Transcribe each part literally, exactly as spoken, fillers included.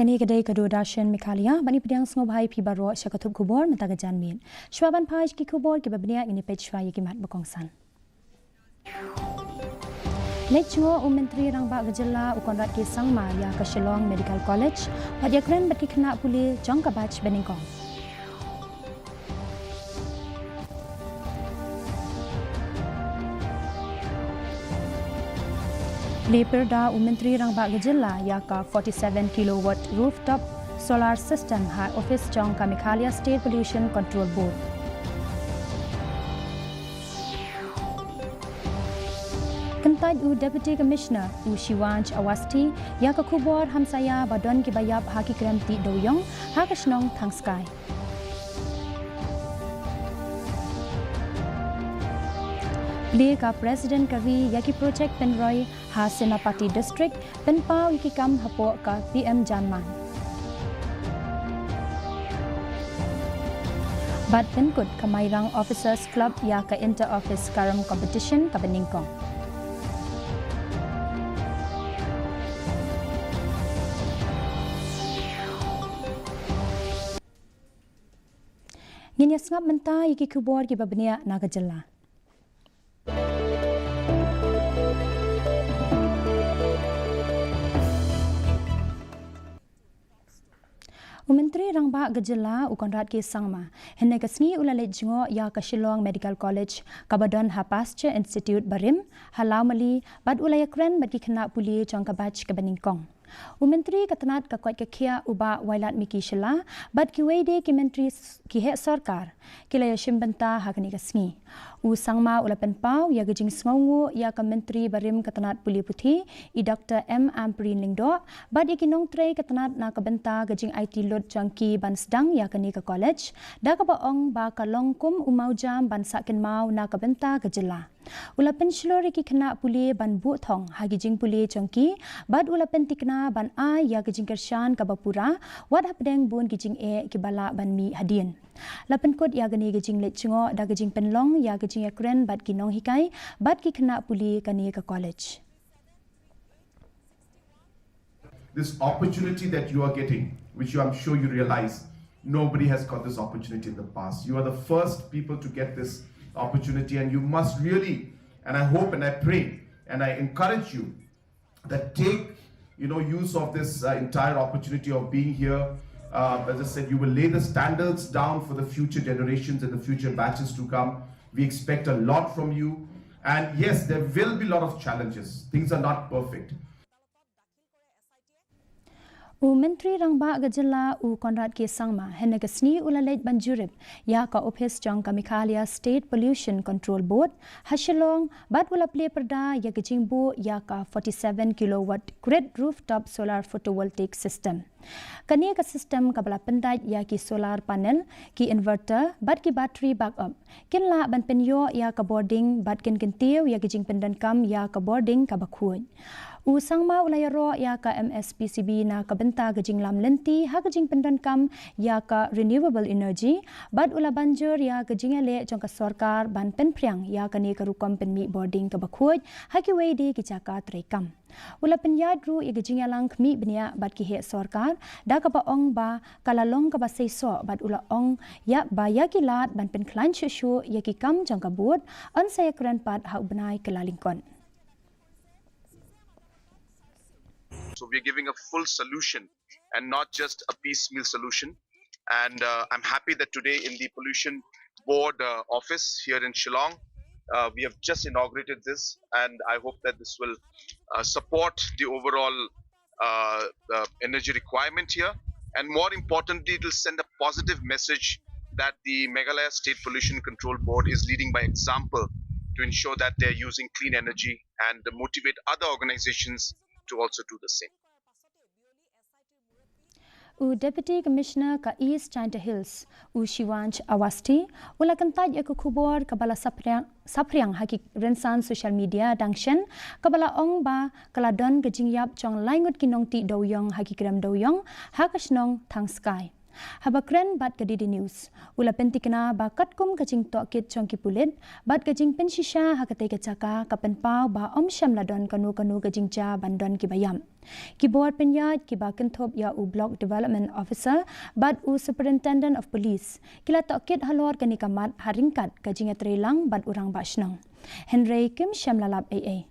Kane ka dei ka Doordarshan Meghalaya, bad ngi pdiang sngewbha ïa phi baroh sha ka thup khubor mynta ka janmiet. Shuwa ban phai sha ki khubor kiba bniah, ngin ïa peit shuwa ïa ki mat ba kongsan. Leit jngoh u Myntri Rangbah ka Jylla u Conrad K Sangma ïa ka Shillong Medical College, bad ïakren bad ki khynnah pule jong ka batch banyngkong. Plie pyrda u Myntri Rangbah ka Jylla ïa ka forty-seven kilowatt rooftop solar system ha ophis jong ka Meghalaya State Pollution Control Board. Kyntait u Deputy Commissioner u Shivansh Awasthi ïa ka khubor hamsaïa ba don kiba ïap ha ki krem tih dewïong ha ka shnong Thangskai. Plie ka President ka ri ïa ki projek pynroi ha Senapati District, pynpaw ïa ki kam hapoh ka P M Jan Man. Bad pynkut ka Mairang Officers Club ïa ka Inter Office Carom Competition kaba nyngkong. Ngin ïa sngap mynta ïa ki khubor kiba bniah na ka jylla. U Myntri Rangbah ka jylla u Conrad K Sangma hynne ka sngi u la leit jngoh ïa ka Shillong Medical College kaba don ha Pasteur Institute barim ha Lawmali, bad u la ïakren bad ki khynnah pule jong ka batch kaba nyngkong. U Myntri ka tnat ka koit ka khiah u Bah Wailadmiki Shylla bad kiwei de ki myntri s-, ki heh sorkar ki la ïashim bynta ha kane ka sngi. U Sangma u la pynpaw ïa ka jingsngewnguh ïa ka Myntri barim ka tnat pule puthi, i Doctor M Ampareen Lyngdoh, bad ïa ki nongtrei ka tnat na ka bynta ka jingaiti lut jong ki ban sdang ïa kane ka college, da kaba ong ba ka long kum u mawjam ban sah kynmaw na ka bynta ka jylla. U la pynshlur ïa ki khynnah pule ban buh thong ha ki jingpule jong ki, bad u la pyntikna ban ai ïa ka jingkyrshan kaba pura wat hapdeng bun ki jingeh kiba lah ban mih hadien. La pynkut ïa kane ka jingleit jngoh da ka jingpynlong ïa ka jingïakren bad ki nonghikai bad ki khynnah pule kane ka college. This opportunity that you are getting, which you, I'm sure you realize, nobody has got this opportunity in the past. You are the first people to get this opportunity, and you must really, and I hope and I pray and I encourage you that take, you know, use of this, uh, entire opportunity of being here. Uh, as I said, you will lay the standards down for the future generations and the future batches to come. We expect a lot from you. And yes, there will be a lot of challenges. Things are not perfect. U Myntri Rangbah ka jylla u Conrad K Sangma hynne ka sngi u la leit ban jurip ïa ka ophis jong ka Meghalaya State Pollution Control Board ha Shillong, bad u la plie pyrda ïa ka jingbuh ïa ka forty-seven kilowatt grid rooftop solar photovoltaic system. Kane ka system kaba la pyndait ïa ki solar panel, ki inverter bad ki battery backup kin lah ban pynïoh ïa ka bording bad kin kyntiew ïa ka jingpyndonkam ïa ka bording kaba khuid. U Sangma u la ïaroh ïa ka M S P C B na ka bynta ka jinglam lynti ha ka jingpyndonkam ïa ka renewable energy, bad u la ban jur ïa ka jingïaleh jong ka sorkar ban pynphriang ïa kane ka rukom pynmih bording kaba khuid ha kiwei de ki jaka treikam. U la pynïaid ruh ïa ka jingïalang khmih bniah bad ki heh sorkar, da kaba ong ba ka la long kaba seisoh, bad u la ong ïa ba ïa ki lad ban pynkhlaiñ shuh shuh ïa ki kam jong ka board, yn sa ïakren pat ha u bnai Kyllalyngkot. So we are giving a full solution and not just a piecemeal solution. And, uh, I'm happy that today in the Pollution Board, uh, office here in Shillong, uh, we have just inaugurated this, and I hope that this will, uh, support the overall, uh, uh, energy requirement here. And more importantly, it will send a positive message that the Meghalaya State Pollution Control Board is leading by example to ensure that they're using clean energy and motivate other organizations to also do the same. U Deputy Commissioner ka East Jaintia Hills, u Shivansh Awasthi, u la kyntait ïa ka khubor kaba la saphriang, saphriang ha ki rynsan social media dang shen, kaba la ong ba ka la don ka jingïap jong lai ngut ki nongtih dewïong ha ki krem dewïong ha ka shnong Thangskai. Haba kren bad ka D D News, u la pyntikna ba katkum ka jingtohkit jong ki pulit bad ka jingpynshisha ha katei ka jaka, ka pynpaw ba ym shym la don kano kano ka jingjia ban don kiba ïap. Ki bor pynïaid kiba kynthup ïa u Block Development Officer bad u Superintendent of Police ki la tohkit halor kane ka mat ha ryngkat ka jingïatreilang bad u rangbah shnong. Hynrei kim shym la lap ei ei.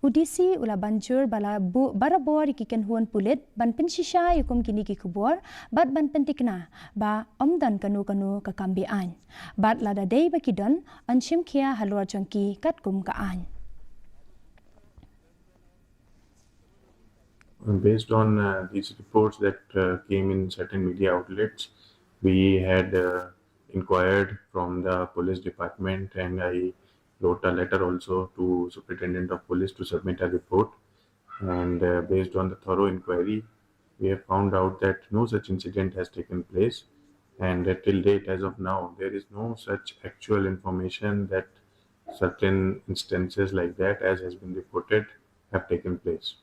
U D C u la ban jur ba la buh barabor ïa ki kynhun pulit ban pynshisha ïa kum kine ki khubor bad ban pyntikna ba ym don kano kano ka kam be-aiñ. Bad lada dei ba ki don, yn shim khia halor jong ki katkum ka aiñ. Based on uh, these reports that uh, came in certain media outlets, we had uh, inquired from the police department, and I wrote a letter also to Superintendent of Police to submit a report. And uh, based on the thorough inquiry, we have found out that no such incident has taken place, and uh, till date, as of now, there is no such actual information that certain instances like that, as has been reported, have taken place.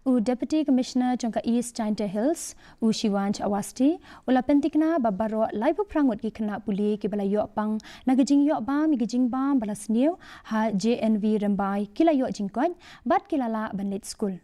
U Deputy Commissioner jong ka East Jaintia Hills, u Shivansh Awasthi, u la pyntikna ba baroh laiphew phra ngut ki khynnah pule kiba la ïoh pang na ka jingïoh bam ïa ka jingbam ba la sniew ha J N V Rymbai ki la ïoh jingkoit bad ki la lah ban leit skul.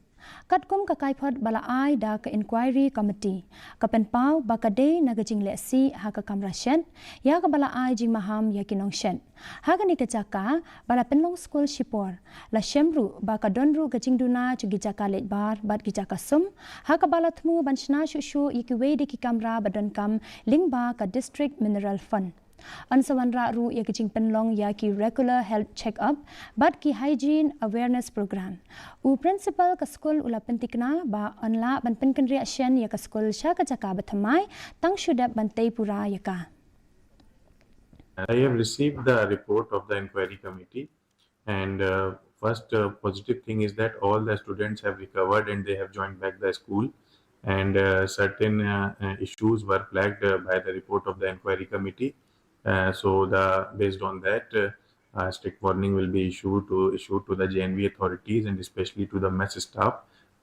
Katkum ka kaiphod ba la ai da ka Inquiry Committee, ka pynpaw ba ka dei na ka jinglehsih ha ka kamra shet ïa kaba la ai jingmaham ïa ki nongshet. Ha kane ka jaka ba la pynlong skul shipor, la shem ruh ba ka don ruh ka jingduna jong ki jaka leit bar bad ki jaka sum, ha kaba la thmu ban shna shuh shuh ïa kiwei de ki kamra ba donkam lyngba ka District Mineral Fund. Yn sa wanrah ruh ïa ka jingpynlong ïa ki regular health check-up bad ki hygiene awareness program. U principal ka skul u la pyntikna ba yn lah ban pynkynriah shen ïa ka skul sha ka jaka ba thymmai tang shu dep ban tei pura ïa ka. I have received the report of the inquiry committee, and uh, first uh, positive thing is that all the students have recovered and they have joined back the school, and uh, certain uh, uh, issues were flagged uh, by the report of the inquiry committee. Uh, so the based on that, uh, uh, strict warning will be issued to issued to the J N V authorities and especially to the mess staff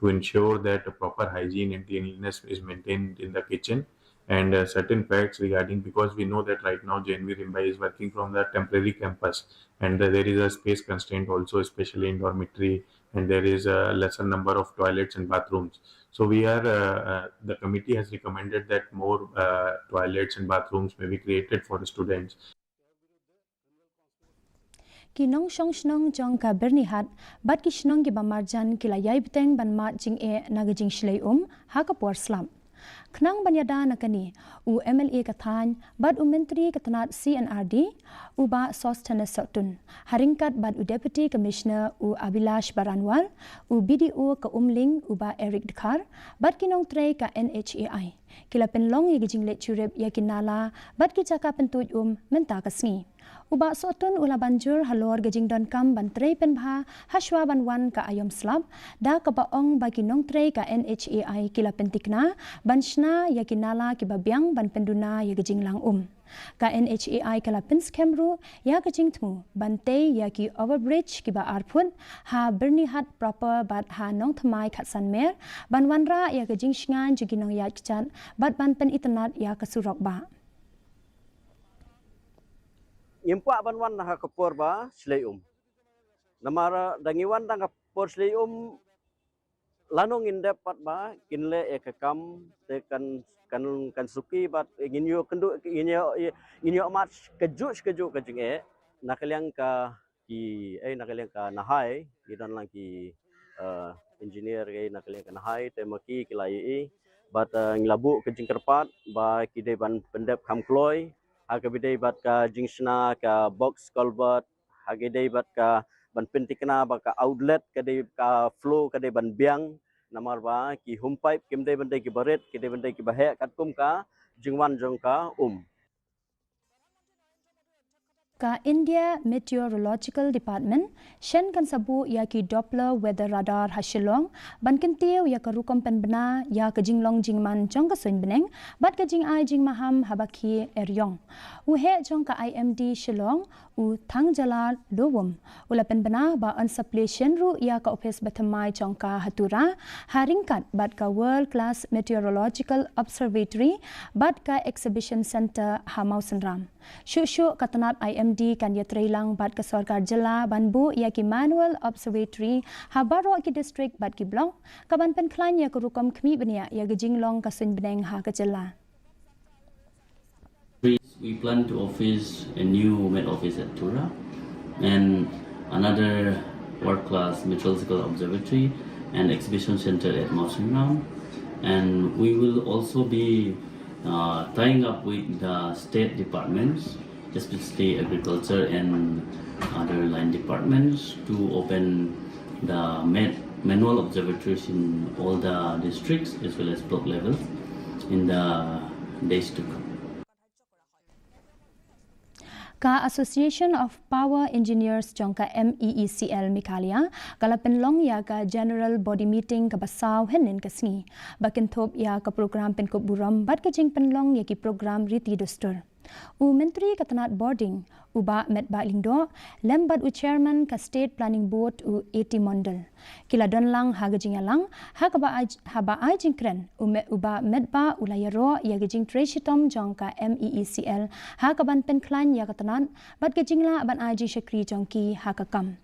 to ensure that a proper hygiene and cleanliness is maintained in the kitchen. And uh, certain facts regarding, because we know that right now J N V Rymbai is working from the temporary campus, and uh, there is a space constraint also, especially in dormitory, and there is a lesser number of toilets and bathrooms. So we are, uh, uh, the committee has recommended that more uh, toilets and bathrooms may be created for the students. Ki nongshong shnong jong ka Byrnihat bad ki shnong kiba marjan ki la ïai bteng ban mad jingeh na ka jingshlei um ha ka por slap. Khnang ban ïada na kane, u M L A ka thaiñ bad u Myntri ka tnat C and R D, u Bah Sosthenes Sohtun, ha ryngkat bad u Deputy Commissioner u Abhilash Baranwal, u B D O ka Umling u Bah Eric Dkhar, bad ki nongtrei ka N H A I, ki la pynlong ïa ki jingleit jurip ïa ki nala bad ki jaka pyntuid um mynta ka sngi. U Bah Sohtun u la ban jur halor ka jingdonkam ban trei pynbha hashwa ban wan ka aïom slap, da kaba ong ba ki nongtrei ka N H A I ki la pyntikna ban shna ïa ki nala kiba biang ban pynduna ïa ka jinglang um. Ka N H A I ka la pynskhem ruh ïa ka jingthmu ban tei ïa ki overbridge kiba ar phut ha Byrnihat proper bad ha Nongthymmai Khatsan Mer, ban wanrah ïa ka jingshngaiñ jong ki nongïaid kjat bad ban pynitynnad ïa ka surok bah. Ngim kwah ban wan ha ka por ba shlei um. Namar da ngi wan da ka por shlei um, lano ngin dep pat ba kin leh ïa ka kam te kan kan kan suki bad ngin ïoh kynduh, ngin ïoh ngin ïoh mad kajuh kajuh ka jingeh. Na ka liang ka ki, eh, na ka liang ka Nahai, ngi don lang ki, eh, engineer, eh, na ka liang ka Nahai, te ma ki ki la ïohi bad, eh, ngi la buh ka jingkyrpad ba ki dei ban pyndep kham kloi ha kaba ïadei bad ka jingshna ka box culvert, ha kaba ïadei bad ka ban pyntikna ba ka outlet ka dei, ka flow ka dei ban biang. Namar ba ki home pipe kim dei ban dei kiba rit, ki dei ban dei kiba heh katkum ka jingwan jong ka um. Ka India Meteorological Department shen kan sa buh ïa ki Doppler weather radar ha Shillong ban kyntiew ïa ka rukom pynbna ïa ka jinglong jingman jong ka suiñ bneng bad ka jingai jingmaham haba khie er ïong. U heh jong ka I M D Shillong, u Thangjalal Lowum, u la pynbna ba yn sa plie shen ruh ïa ka ophis bathymmai jong ka ha Tura, ha ryngkat bad ka World Class Meteorological Observatory bad ka Exhibition Centre ha Mawsynram. Shuh shuh ka tnat I M Di kan ïatreilang bad ka sorkar jylla ban buh ïa ki manual observatory ha baroh ki district bad ki block, ka ban pynkhlaiñ ïa ka rukom khmih bniah ïa ka jinglong ka suiñ bneng ha ka jylla. We plan to office a new Met Office at Tura and another world-class meteorological observatory and exhibition center at Mawsynram. And we will also be uh, tying up with the state departments, especially agriculture and other line departments, to open the manual observatories in all the districts as well as block levels in the days to come. Ka Association of Power Engineers jong ka MEECL Meghalaya ka la pynlong ïa ka General Body Meeting kaba saw hynnin ka sngi ba kynthup ïa ka program pynkup burom bad ka jingpynlong ïa ki program riti dustur. U Myntri ka tnat Bording, u Bah Metbah Lyngdoh, lem bad u Chairman ka State Planning Board, u A T Mondal, ki la don lang ha ka jingïalang, ha kaba ai, haba ai jingkren, u, me, u Bah Metbah u la ïaroh ïa ka jingtrei shitom jong ka MEECL ha ka ban pynkhlaiñ ïa ka tnat bad ka jinglah ban ai jingshakri jong ki ha ka kam.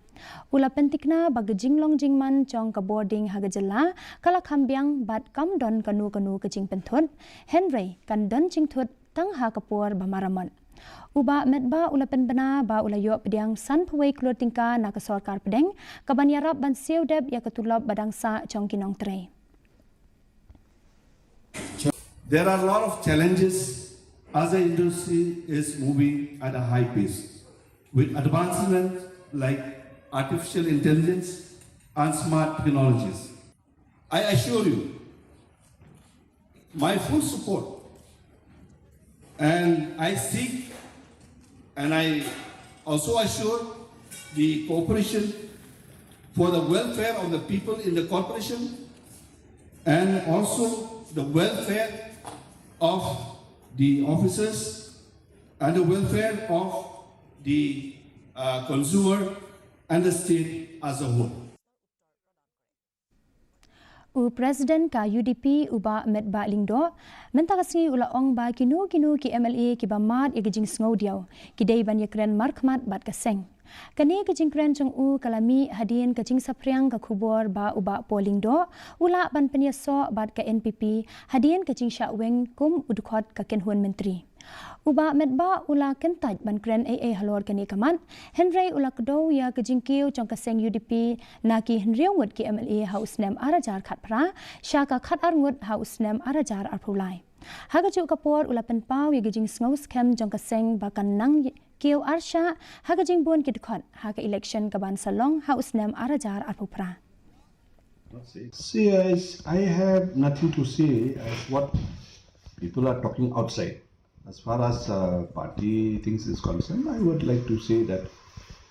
U la pyntikna ba ka jinglong jingman jong ka Bording ha ka jylla ka la kham biang bad kam don kano kano ka jingpynthut, hynrei kan don jingthut tang ha ka por ba maramot. U Bah Metbah u la pynbna ba u la ïoh pdiang sanphew wei klur tyngka na ka sorkar pdeng ka ban ïarap ban siew dep ïa ka tulop ba dang sah jong ki nongtrei. There are a lot of challenges as the industry is moving at a high pace with advancements like artificial intelligence and smart technologies. I assure you my full support, and I seek and I also assure the cooperation for the welfare of the people in the corporation and also the welfare of the officers and the welfare of the uh, consumer and the state as a whole. U President ka UDP u Bah Metbah Lyngdoh mynta ka sngi u la ong ba kino kino ki MLA kiba mad ïa ka jingsngewdiaw ki dei ban ïakren markhmat bad ka seng. Kane ka jingkren jong u ka la mih hadien ka jingsaphriang ka khubor ba u Bah Paul Lyngdoh u lah ban pynïasoh bad ka NPP hadien ka jingshah weng kum u dkhot ka kynhun myntri. U Bah Metbah u la kyntait ban kren ei ei halor kane ka mat, hynrei u la kdew ïa ka jingkiew jong ka seng UDP na ki hynriew ngut ki MLA ha u snem ar hajar khatphra sha ka khatar ngut ha u snem ar hajar arphew lai. Ha kajuh ka por u la pynpaw ïa ka jingsngew skhem jong ka seng ba kan nang kiew arshah ha ka jingbun ki dkhot ha ka election ka ban sa long ha u snem ar hajar arphew phra. See, I, I have nothing to say as what people are talking outside. As far as uh, party things is concerned, I would like to say that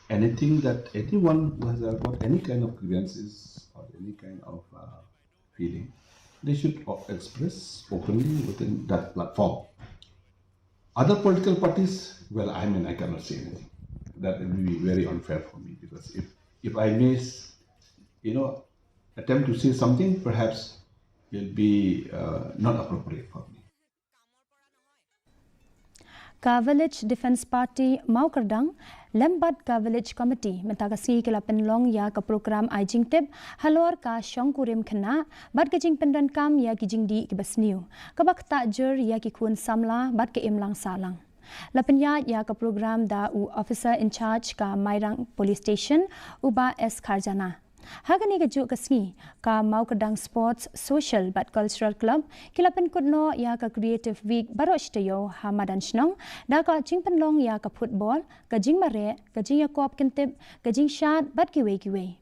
anything that anyone who has got any kind of grievances or any kind of uh, feeling, they should o- express openly within that platform. Other political parties, well, I mean, I cannot say anything. That will be very unfair for me because if, if I may, s- you know, attempt to say something, perhaps will be uh, not appropriate for me. Ka Village Defence Party Mawkyrdang lem bad ka Village Committee mynta ka sngi ki la pynlong ïa ka program ai jingtip halor ka shongkurim khynnah bad ka jingpyndonkam ïa ki jingdih kiba sniew kaba ktah jur ïa ki khun samla bad ka imlang sahlang. La pynïaid ïa ka program da u Officer in Charge ka Mairang Police Station, u Bah S Kharjana. Ha kane kajuh ka sngi, ka Mawkyrdang Sports, Social bad Cultural Club ki la pynkut noh ïa ka Creative Week baroh shi taïew ha madan shnong da ka jingpynlong ïa ka football, ka jingmareh, ka jingïakop kyntip, ka jingshad bad kiwei kiwei.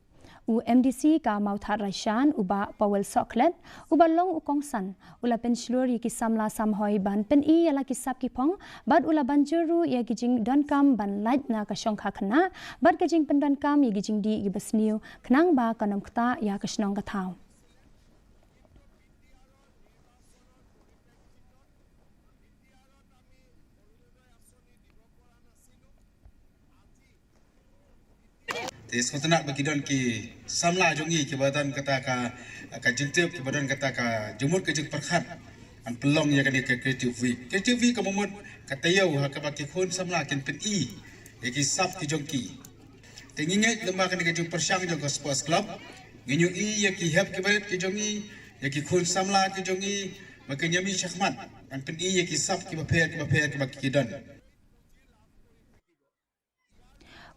U MDC ka Mawthadraishan, u Bah Powell Sohkhlet, uba long u kongsan, u la pynshlur ïa ki samla samhoi ban pyni ïa la ki sap ki phong bad u la ban jur ruh ïa ki jingdonkam ban lait na ka shongkha khynnah bad ka jingpyndonkam ïa ki jingdih kiba sniew khnang ba kan ym ktah ïa ka shnong ka thaw. Te sngewtynnat ba ki don ki samla jong ngi kiba don kata ka ka jingtip, kiba don kata ka jingmut ka jingpyrkhat ban pynlong ïa kane ka Creative Week. Creative Week ka mut ka taïew ha kaba ki khun samla kin pyni ïa ki sap ki jong ki. Te ngi ngeit lem bad kane ka jingpyrshang jong ka Sports Club, ngi ïohi ïa ki hep ki barit ki jong ngi, ïa ki khun samla ki jong ngi, ba kin ïa mih shakhmat ban pyni ïa ki sap ki bapher ki bapher kiba ki don.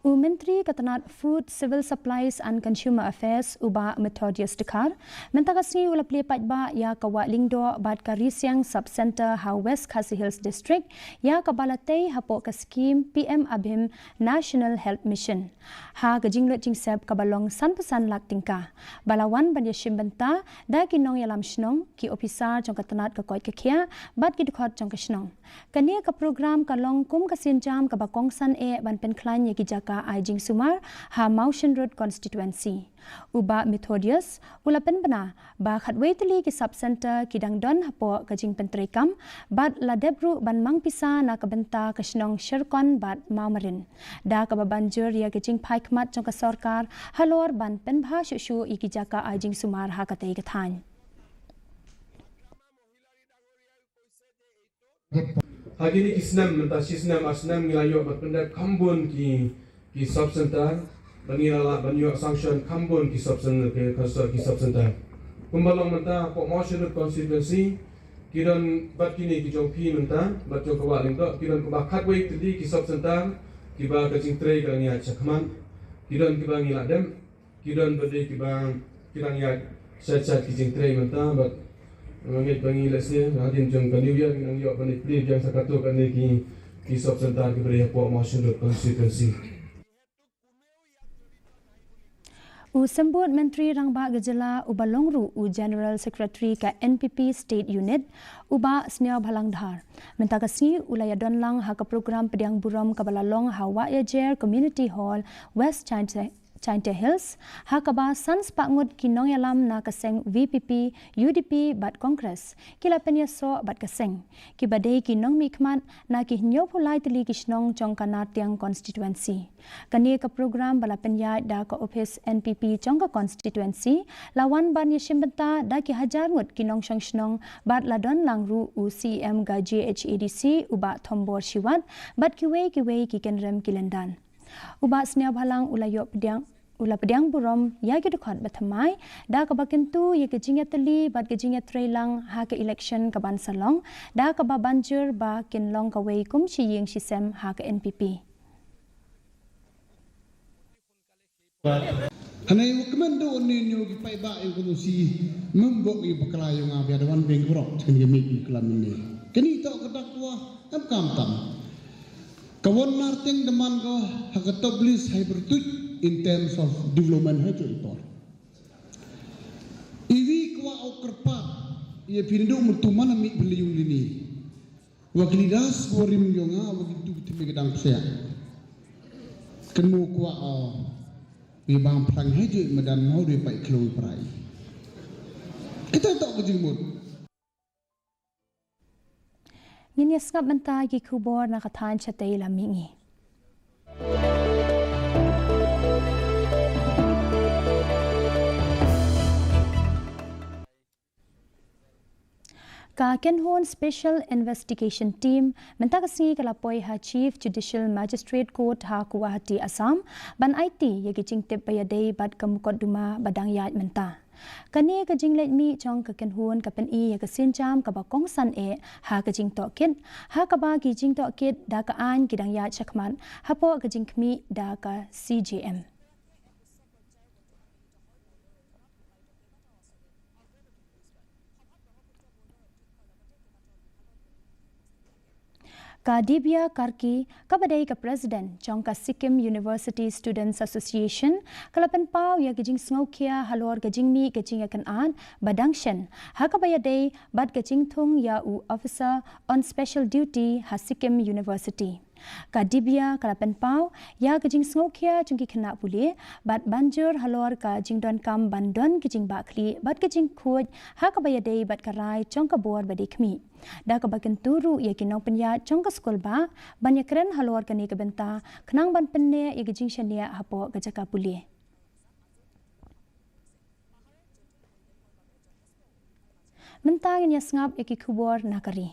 U Myntri ka tnat Food, Civil Supplies and Consumer Affairs, u Bah Methodius Dkhar, mynta ka sngi u la plie paidbah ïa ka Wah Lyngdoh bad ka Risiang Sub Centre ha West Khasi Hills District, ïa kaba la tei hapoh ka skhim P M ABHIM National Health Mission, ha ka jinglut jingsep kaba long sanphew san lak tyngka, ba la wan ban ïashim bynta da ki nongïalam shnong, ki ophisar jong ka tnat ka koit ka khiah bad ki dkhot jong ka shnong. Kane ka program ka long kum ka sienjam kaba kongsan eh ban pynkhlaiñ ïa ki jaka ai jingsumar ha Mawshynrut Constituency. U Bah Methodius u la pynbna ba khatwei tylli ki sub centre ki dang don hapoh ka jingpyntreikam, bad la dep ruh ban mang pisa na ka bynta ka shnong Sherkon bad Mawmarin, da kaba ban jur ïa ka jingphai khmat jong ka sorkar halor ban pynbha shuh shuh ïa ki jaka ai jingsumar ha katei ka thaiñ. Ha kine ki snem, mynta shi snem ar snem ngi la ïoh ban pyndep kham bun ki, ki sub centre, ba ngi la lah ban ïoh sanction kham bun ki sub centre, ki, ki sub centre. Kumba long mynta hapoh Mawshynrut constituency, ki don bad kine ki jong phi mynta, bad jong ka Wah Lyngdoh, ki don kumba khatwei tylli ki sub centre kiba ka jingtrei ka ngi ïa shakhmat, ki don kiba ngi la dem, ki don bad kiba ki dang ïa shat shat ki jingtrei mynta, bad nga ngeit ba ngi lehse hadien jong ka New Year ngi nang ïoh ban ïa plie biang sa katto katne ki, ki sub centre kiba dei hapoh Mawshynrut constituency. U Symbud Myntri Rangbah ka Jylla uba long ruh u General Secretary ka N P P State Unit, u Bah Sniawbhalang Dhar, mynta ka sngi u la ïadon lang ha ka program pdiang burom kaba la long ha Wahiajer Community Hall, West Jaintia Jaintia Hills, ha kaba san spah ngut ki nongïalam na ka seng V P P, U D P bad Congress ki la pynïasoh bad ka seng, kiba dei ki nongmihkhmat na ki hynñiewphew lai tylli ki shnong jong ka Nartiang constituency. Kane ka program ba la pynïaid da ka ophis N P P jong ka constituency la wan ban ïashim bynta da ki hajar ngut ki nongshong shnong, bad la don lang ruh u C E M ka J H A D C u Bah Thombor Shiwat bad kiwei kiwei ki kynrem ki lyndan. U Bah Sniawbhalang u la ïoh pdiang, u la pdiang burom ïa ki dkhot ba thymmai, da kaba kyntu ïa ka jingïatylli bad ka jingïatreilang ha ka election kaban sa long, da kaba ban jur ba kin long kawei kum shi ïing shi sem ha ka N P P. Hangne u kmen da u ne nyo ki paidbah ïa u kano si, mem bok ïa bakla ïa nga bia da wan beng krok, chen ka mik ïa klam ne. Kani to ka dak wa, em kam tam. Ka wan Nartiang da man ko ha ka top list ha i pyrtuit in terms of development ha jong i por. Iwi kwah u kyrpad ïa phi, naduh mynta man mih bynliung lini. Wa ki leaders wa rim yong nga wa ki tu ki timi ka dang psiah. Kynmaw kwah o wi bang phrang ha jong i madan, ma u dei pait khlong prai. Kita to ka jingmut. Ngin ïa sngap mynta ki khubor na ka thaiñ shatei lam mihngi. Ka Kynhun Special Investigation Team mynta ka sngi ka la poi ha Chief Judicial Magistrate Court ha Guwahati, Assam, ban aiti ïa ki jingtip ba ïadei bad ka mukotduma ba dang ïaid mynta. Kane ka jingleit mih jong ka kynhun ka pyni ïa ka sienjam kaba kongsan eh ha ka jingtohkit, ha kaba ki jingtohkit da ka aiñ ki dang ïaid shakhmat hapoh ka jingkhmih da ka C J M. Ka Dibya Karki, kaba dei ka President jong ka Sikkim University Students Association, ka la pynpaw ïa ka jingsngewkhia halor ka jingmih ka jingïakynad ba dang shen ha kaba ïadei bad ka jingthung ïa u Officer on Special Duty ha Sikkim University. Ka Dibya ka la pynpaw ïa ka jingsngewkhia jong ki khynnah pule bad ban jur halor ka jingdonkam ban don ki jingbahkhlieh bad ka jingkhuid ha kaba ïadei bad ka rai jong ka bor ba dei khmih, da kaba kyntu ruh ïa ki nongpynïaid jong ka skulbah ban ïakren halor kane ka bynta khnang ban pynneh ïa ka jingshaniah hapoh ka jaka pule. Mynta ngin ïa sngap ïa ki khubor na ka ri.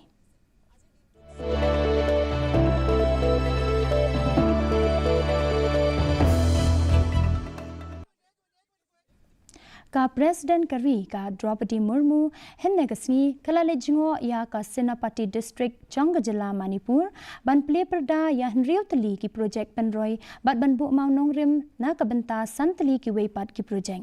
Ka President ka ri ka Droupadi Murmu hynne ka sngi ka la leit jngoh ïa ka Senapati District jong ka jylla Manipur ban plie pyrda ïa hynriew tylli ki projek pynroi bad ban buh mawnongrim na ka bynta san tylli kiwei pat ki projek.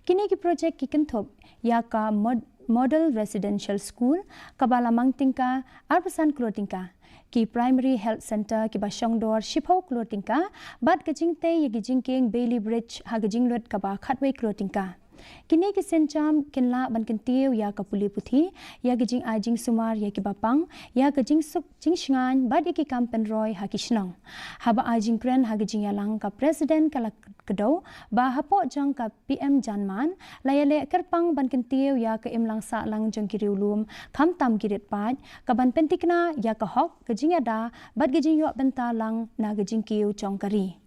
Kine ki projek ki kynthup ïa ka mod- Model Residential School kaba la mang tyngka arphew san klur tyngka, ki Primary Health Centre kiba shongdor shiphew klur tyngka, bad ka jingtei ïa ki jingkieng Bailey Bridge ha ka jinglut kaba khatwei klur tyngka. Kine ki sienjam kin lah ban kyntiew ïa ka pule puthi, ïa ka jingai jingsumar ïa kiba pang, ïa ka jingsuk jingshngaiñ bad ïa ki kam pynroi ha ki shnong. Haba ai jingkren ha ka jingïalang, ka President ka la kdew ba hapoh jong ka P M Janman la ïaleh kyrpang ban kyntiew ïa ka imlang sahlang jong ki riewlum, khamtam ki rit paid, ka ban pynthikna ïa ka hok, ka jingïada bad ka jingïoh bynta lang na ka jingkiew jong ka ri.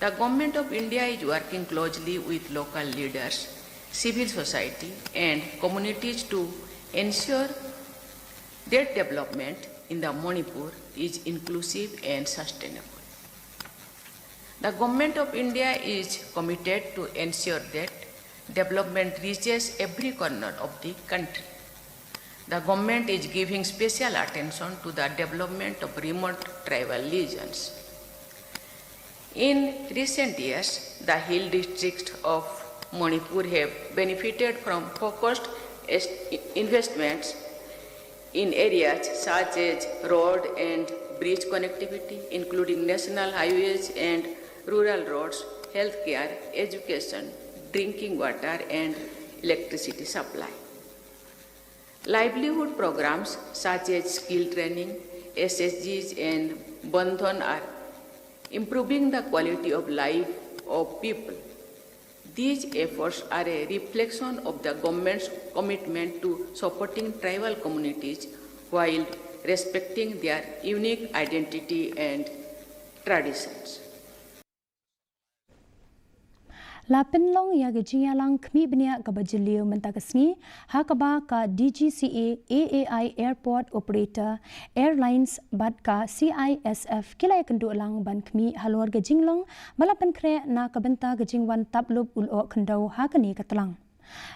The Government of India is working closely with local leaders, civil society, and communities to ensure that development in the Manipur is inclusive and sustainable. The Government of India is committed to ensure that development reaches every corner of the country. The government is giving special attention to the development of remote tribal regions. In recent years, the hill districts of Manipur have benefited from focused est- investments in areas such as road and bridge connectivity, including national highways and rural roads, healthcare, education, drinking water, and electricity supply. Livelihood programs such as skill training, S S Gs, and Bandhan are improving the quality of life of people. These efforts are a reflection of the government's commitment to supporting tribal communities while respecting their unique identity and traditions. La pynlong ïa ka jingïalang khmih bniah kaba jylliew mynta ka sngi ha kaba ka D G C A, A A I Airport Operator, Airlines bad ka C I S F ki la ïakynduh lang ban khmih halor ka jinglong ba la pynkhreh na ka bynta ka jingwan tap lup u lyoh khyndew ha kane ka tlang.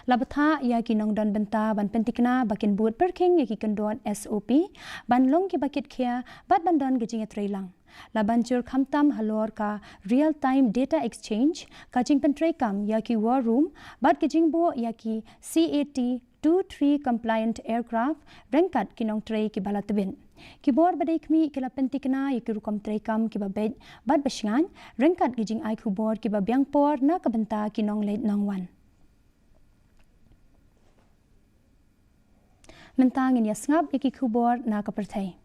La bthah ïa ki nongdon bynta ban pynthikna ba kin bud pyrkhing ïa ki kyndon S O P, ban long kiba kit khia bad ban don ka jingïatreilang. La ban jur khamtam halor ka Real Time Data Exchange, ka jingpyntreikam ïa ki War Room bad ka jingbuh ïa ki C A T two three compliant aircraft ryngkat ki nongtrei kiba la tbit. Ki bor ba dei khmih ki la pynthikna ïa ki rukom treikam kiba beit bad ba shngaiñ ryngkat ki jingai khubor kiba biang por na ka bynta ki nongleit nongwan. Mynta ngin ïa sngap ïa ki khubor na ka pyrthei.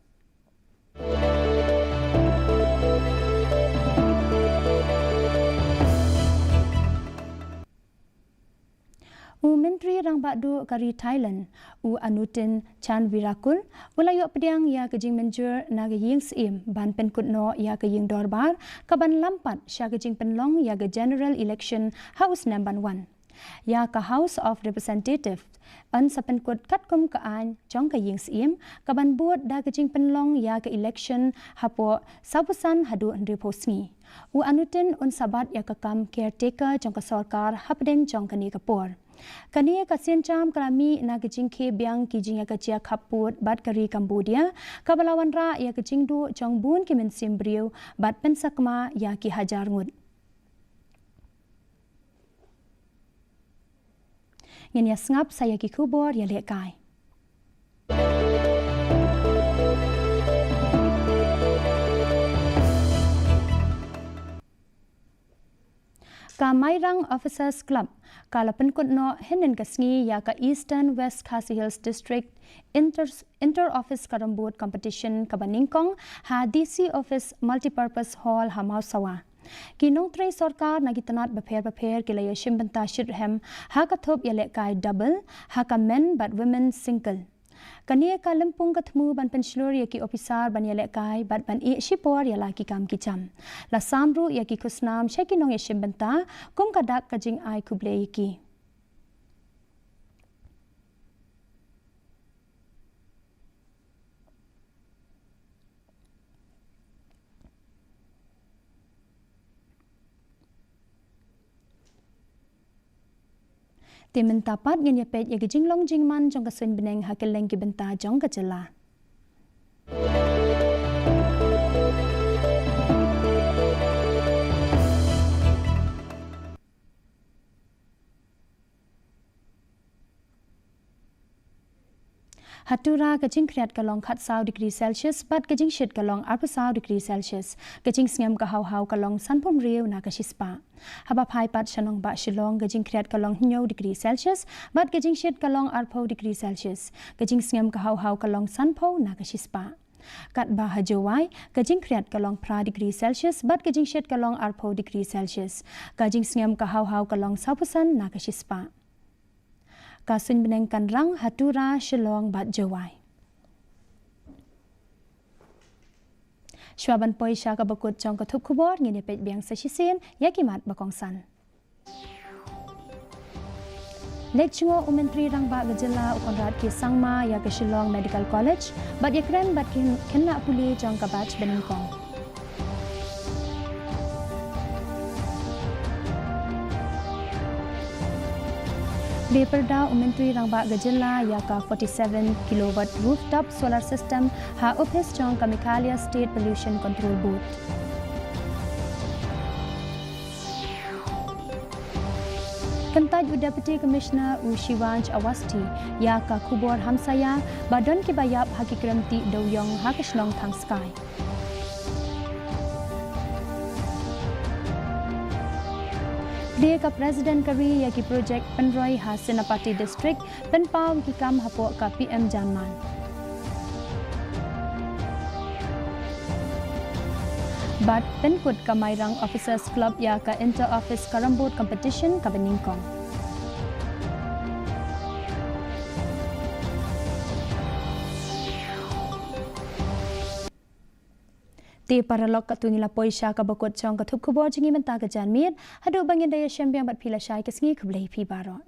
U Myntri Rangbah Duh ka ri Thailand, u Anutin Chanvirakul, u la ïoh pdiang ïa ka jingmynjur na ka ïing syiem ban pynkut noh ïa ka ïing dorbar ka ban lam pat sha ka jingpynlong ïa ka general election ha u snem ban wan. Ïa ka House of Representatives yn sa pynkut katkum ka aiñ jong ka ïing syiem ka ban bud da ka jingpynlong ïa ka election hapoh sawphew san haduh hynriewphew sngi. U Anutin un sa bat ïa ka kam caretaker jong ka sorkar hapdeng jong kane ka por. Kane ka sienjam ka la mih na ka jingkhie biang ki jingïakajia khappud bad ka ri Cambodia kaba la wanrah ïa ka jingduh jong bun ki mynsiem briew bad pynsakma ïa ki hajar ngut. Ngin ïa sngap sa ïa ki khubor ïalehkai. Ka Mairang Officers Club ka la pynkut noh hynnin ka sngi ïa ka Eastern West Khasi Hills District Inter, Inter Office Carrom Board Competition kaba nyngkong ha D C Office Multipurpose Hall ha Mawsawa. Ki nongtrei sorkar na ki tnat bapher bapher ki la ïashim bynta shitrhem ha ka thup ïalehkai double ha ka men bad women single. Kane ka lympung ka thmu ban pynshlur ïa ki ophisar ban ïalehkai bad ban ïeh shipor ïa la ki kam ki jam. La sam ruh ïa ki khusnam sha ki nongïashim bynta kum ka dak ka jingai khublei ïa ki. Te mynta pat ngin ïa peit ïa ka jinglong jingman jong ka suiñ bneng ha kylleng ki bynta jong ka jylla. Ha Tura ka jingkhriat ka long khatsaw degree Celsius bad ka jingshit ka long arphew saw degree Celsius. Ka jingsngem ka haw haw ka long sanphew hynriew na ka shispah. Haba phai pat sha nongbah Shillong ka jingkhriat ka long hynñiew degree Celsius bad ka jingshit ka long arphew degree Celsius. Ka jingsngem ka haw haw ka long sanphew na ka shispah. Katba ha Jowai ka jingkhriat ka long phra degree Celsius bad ka jingshit ka long arphew degree Celsius. Ka jingsngem ka haw haw ka long sawphew san na ka shispah. Ka suiñ bneng kan rang ha Tura, Shillong bad Jowai. Shuwa ban poi sha kaba kut jong ka thup khubor, ngin ïa peit biang sa shisien ïa ki mat ba kongsan. Leit jngoh u Myntri Rangbah ka jylla u Conrad K Sangma ïa ka Shillong Medical College bad ïakren bad ki khynnah pule jong ka batch banyngkong. Plie pyrda u Myntri Rangbah ka jylla ïa ka forty-seven kilowatt rooftop solar system ha ophis jong ka Meghalaya State Pollution Control Board. Kyntait u Deputy Commissioner u Shivansh Awasthi ïa ka khubor hamsaïa ba don kiba ïap ha ki krem tih dewïong ha ka shnong Thangskai. Plie ka President ka ri ïa ki projek pynroi ha Senapati District, pynpaw ki kam hapoh ka P M JANMAN. Bad pynkut ka Mairang Officers Club ïa ka Inter Office Carrom Board Competition kaba nyngkong. Te paralok, katto ngi la poi sha kaba kut jong ka thup khubor jong ngi mynta ka janmiet. Haduh ba ngin da ïashem biang bad phi lashai ka sngi, khublei phi baroh.